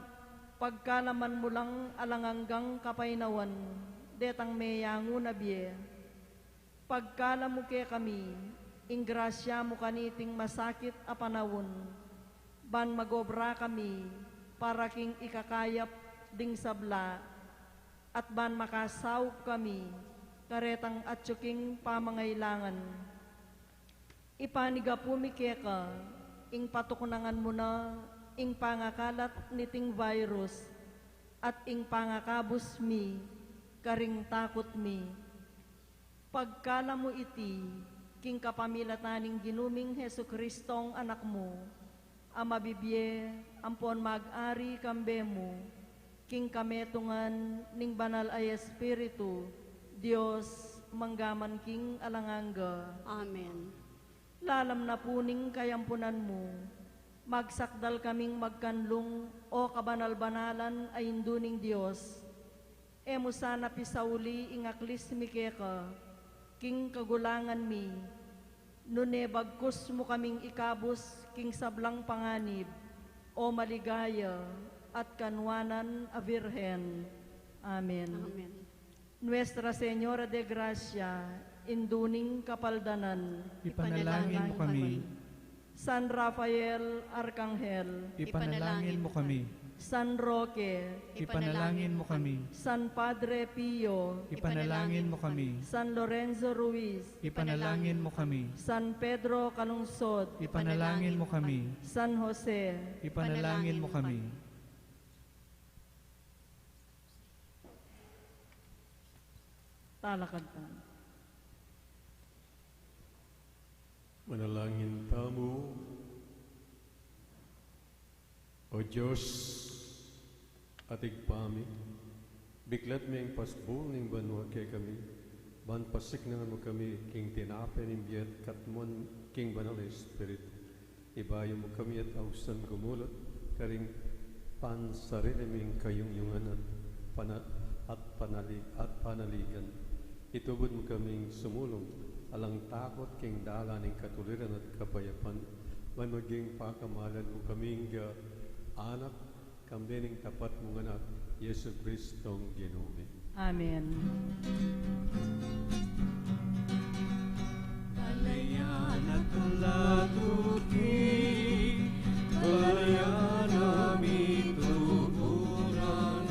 pagkalaman mu lang alang anggang kapaynawan detang meyangu na bie. Pagkalam mu kekami ing grasya mu kaniting masakit a panaun, ban magobra kami para king ikakayap ding sabla, at ban makasaup kami karetang atyu king pamangailangan. Ipanigapu mi keka ing patuknangan mu na ing pangakalat niting virus at ing pangakabus mi karing takut mi. Pagkalam mu iti king kapamilatan ning Ginu ming Jesucristong Anak mu, a mabibie ampon mag-ari kambe mu king kametungan ning Banal a Espiritu, Dios, manggaman king alang angga. Amen. Lalam na pu ning kayampunan mu, magsakdal kaming magkanlung, o kabanal-banalan a Indu ning Dios. E mu sana pisauli ing aklis mi keka king kagulangan mi, nune bagkus mu kaming ikabus king sablang panganib, o maligaya at kanwanan a Virgen. Amen. Amen. Nuestra Señora de Gracia, Indu ning Kapaldanan, ipanalangin mu kami. San Rafael Arkanghel, ipanalangin mo kami. San Roque, ipanalangin mo kami. San Padre Pio, ipanalangin mo kami. San Lorenzo Ruiz, ipanalangin mo kami. San Pedro Calungsod, ipanalangin mo kami. San Jose, ipanalangin mo kami. Talakad tamu. Manalangin tamu. O Dios, at Ibpa mi, biklat meng pasbul ning banua kekami, ban pasiknangan mu kami king tinape ning bie at katmuan king Banal a Espiritu. Ibayu mu kami at ausan gumulut karing pansarili ming kayungyungan at pana-, at panali-, at panaligan. Itubud mu kaming sumulung alang takut king dalan ning katuliran at kapayapan, ban maging pakamalan mu kaming, ah, anak, kambe ning tapat mung Anak, Jesucristong Ginu mi. Amen. Balayan a kalaguki, balayan a mituburan,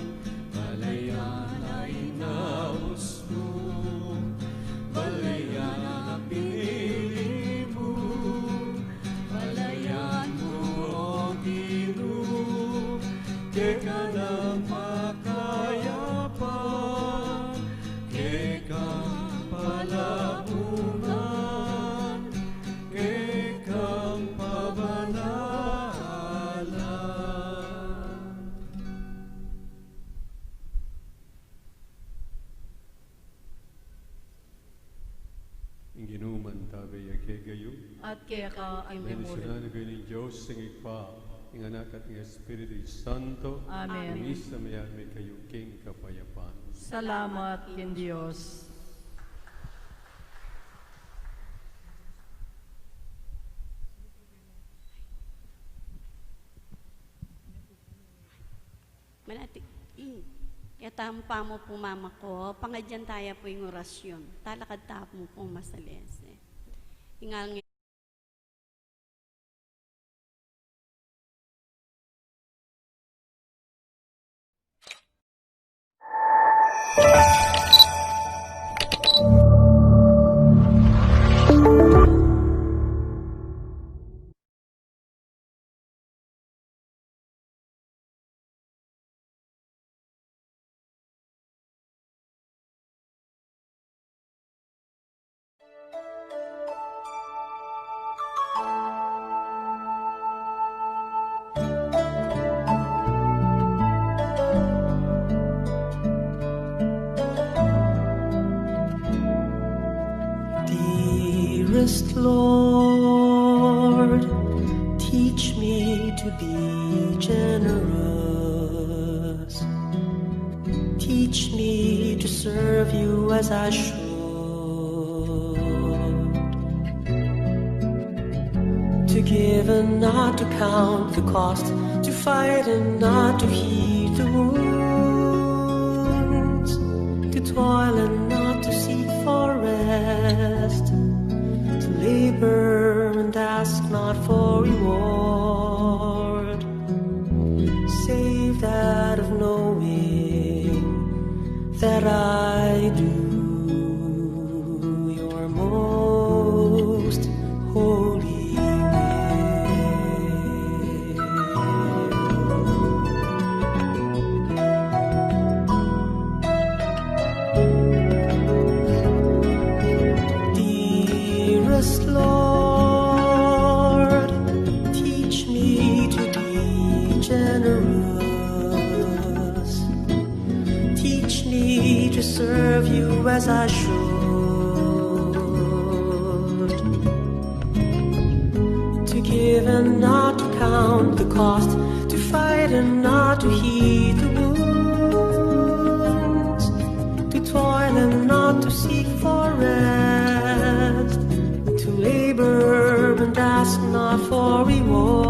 balayan a inaus mu, balayan a pinili mu, balayan mu, O Ginu, keka nang makayapan, kekang palabunan, kekang pabanalan. Ing Ginu mantabe ya kegayu. At keka antimurin. Bendisyunan na kayu ning Dios, ing Ibpa, ing Anak, at ing Espiritu Santo. Amen. Ing misa meyari na kayu king kapayapan. Salamat king Dios. Manati-, mm. Kaya tamu pa mu pu, mama ko, pangadyan taya pu ing orasyon. Talakad ta pu masalese. Ingal nge- Dearest Lord, teach me to be generous. Teach me to serve you as I should. To give and not to count the cost, to fight and not to heed the wounds, to toil and not to seek for rest, to labor and ask not for reward, save that of knowing that I do your most holy will. Dearest Lord, teach me to be generous. Teach me to serve you as I should. To give and not to count the cost, to fight and not to heed the wounds, to toil and not to seek for rest, to labor and ask not for reward.